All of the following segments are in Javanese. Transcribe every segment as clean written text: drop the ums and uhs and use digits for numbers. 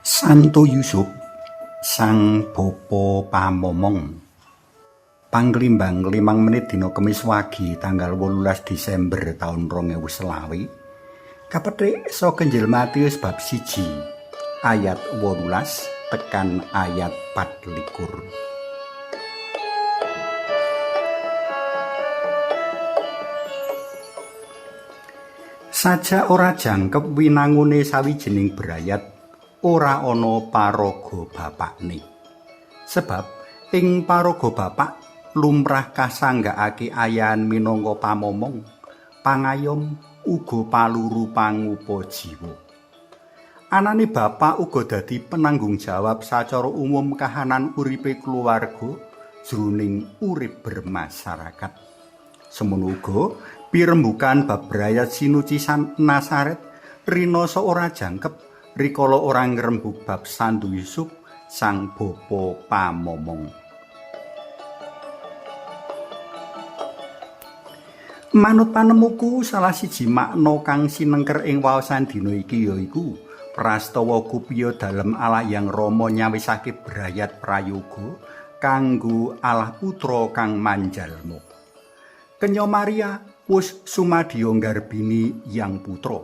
Santo Yusuf sang bapa pamomong. Panglimbang 5 menit dina Kemis wagi tanggal 18 Desember taun 2020. Kapethik saka Injil Matius bab 1 ayat 18 tekan ayat 24. Saja ora jangkep winangune sawijining brayat ora ana paraga bapakne. Sebab ing paraga bapak lumrah kasanggakake ayahan minangka pamomong, pangayom uga paluru pangupa jiwa. Anane bapak uga dadi penanggung jawab sacara umum kahanan uripe keluarga jroning urip bermasyarakat. Semono uga pirembukan bab brayat sinuci Nasaret rinasa ora jangkep rikala ora ngrembug bab Santo Yusuf sang bapa pamomong. Manut panemuku salah siji makna kang sinengker ing waosan dina iki yaiku prastawa kupiya dalem Allah Yang Rama nyawisake brayat prayoga kanggo Allah Putra kang manjalma. Kenya Maria wus sumadyo nggarbini Yang Putra.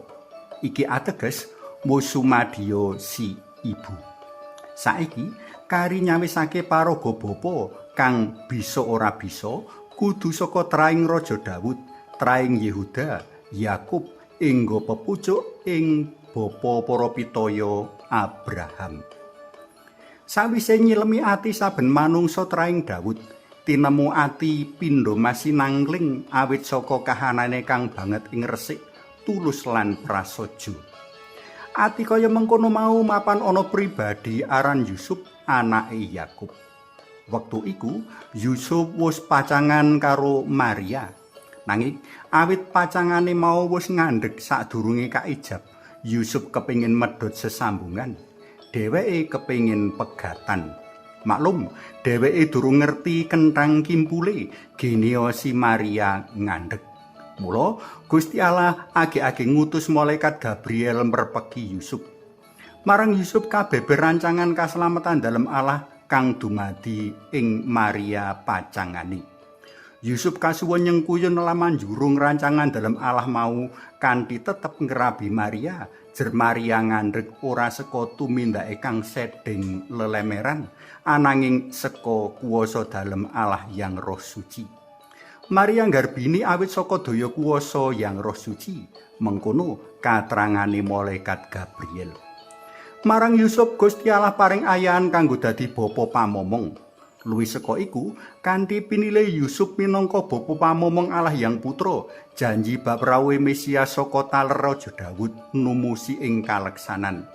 Iki ateges wus sumadyo si ibu. Saiki kari nyawisake paraga bapa kang bisa ora bisa kudu saka traing Raja Daud, traing Yehuda, Yakub inggo pepucuk ing bapa para pitaya Abraham. Sawise nyilemi ati saben manungsa traing Daud, tinemu ati pindha masinangling awit saka kahanane kang banget ing resik, tulus lan prasaja. Ati kaya mengkono mau mapan ana pribadi aran Yusuf anake Yakub. Wektu iku Yusuf wis pacangan karo Maria. Nanging awit pacangane mau wis ngandhek sadurunge kaijab, Yusuf kepingin medhot sesambungan. Dheweke kepingin pegatan. Maklum, dheweke durung ngerti kenthang kimpule genea si Maria ngandhek. Mula Gusti Allah age-age ngutus malaikat Gabriel merpeki Yusuf. Marang Yusuf kabeber rancangan kaslametan dalem Allah kang dumadi ing Maria pacangane. Yusuf kasuwun nyengkuyun lamanjurung rancangan dalem Allah mau kanthi tetep ngrabi Maria. Jer Maria ngandhek ora saka tumindake kang sedeng lelemeran, ananging saka kuwasa dalem Allah Yang Roh Suci. Maria nggarbini awit saka daya kuwasa Yang Roh Suci, mengkono katerangane malaikat Gabriel. Marang Yusuf Gusti Allah paring ayahan kanggo dadi bapa pamomong. Luwih saka iku, kanthi pinilih Yusuf minangka bapa pamomong Allah Yang Putra, janji bab rawuhe Mesias saka taler Raja Daud numusi ing kaleksanan.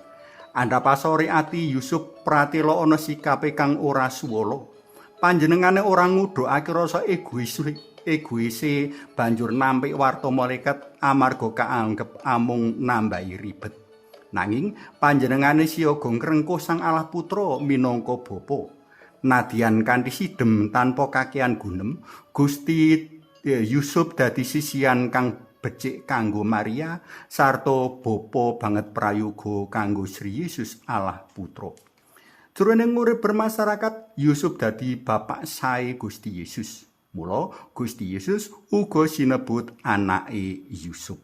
Andhapasore ati Yusuf pratela ana sikape kang ora suwala. Panjenengane ora ngudhokake rasa egoise banjur nampik warta malaikat amarga kaanggep amung nambahi ribet. Nanging panjenengane siyaga ngrengkuh Sang Allah Putra minangka bapa. Nadyan kanthi sidem tanpa kakehan gunem, Gusti Yusuf dadi sisian kang becik kanggo Maria sarta bapa banget prayoga kanggo Sri Yesus Allah Putra. Jroning urip bermasyarakat, Yusuf dadi bapak sae Gusti Yesus. Mula Gusti Yesus uga sinebut anake Yusuf.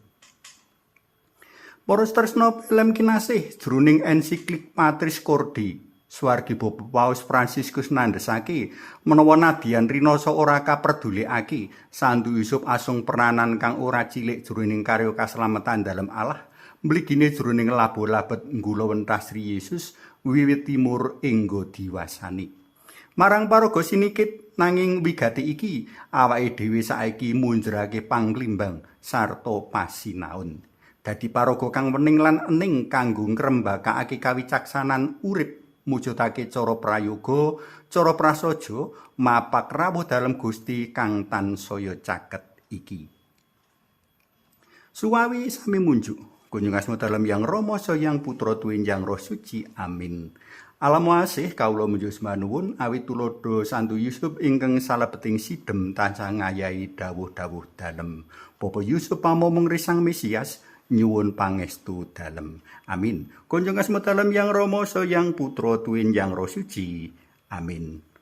Para tresna film kinasih, jroning ensiklik Patris Corde, swargi Bapa Paus Fransiskus nandhesake menawa nadyan rinasa ora kaperdulekake, Santo Yusuf asung peranan kang ora cilik jroning karya kaslametan dalem Allah, mligine jroning labuh-labet nggulawentah Sri Yesus wiwit timur inggo diwasani. Marang paraga sinikit nanging wigati iki, awake dhewe saiki munjrake panglimbang sarta pasinaon. Dadi paraga kang wening lan ening kanggo ngrembakakake kawicaksanan urip, mujudake cara prayoga, cara prasaja, mapak rawuh dalem Gusti kang tansaya caket iki. Suwawi sami munjuk. Kunjung asma dalem Yang Rama, Yang Putra tuwin Yang Roh Suci. Amin. Alam asih kawula munjuk semanuwun awit tuladha Santo Yusuf ingkang salebeting sidem tansah ngayahi dawuh-dawuh dalem. Bapa Yusuf pamomong risang Mesias, Nyuwun pangestu dalem. Amin. Kunjung asma dalem Yang Rama Sang Yang Putra tuwin Yang Roh Suci. Amin.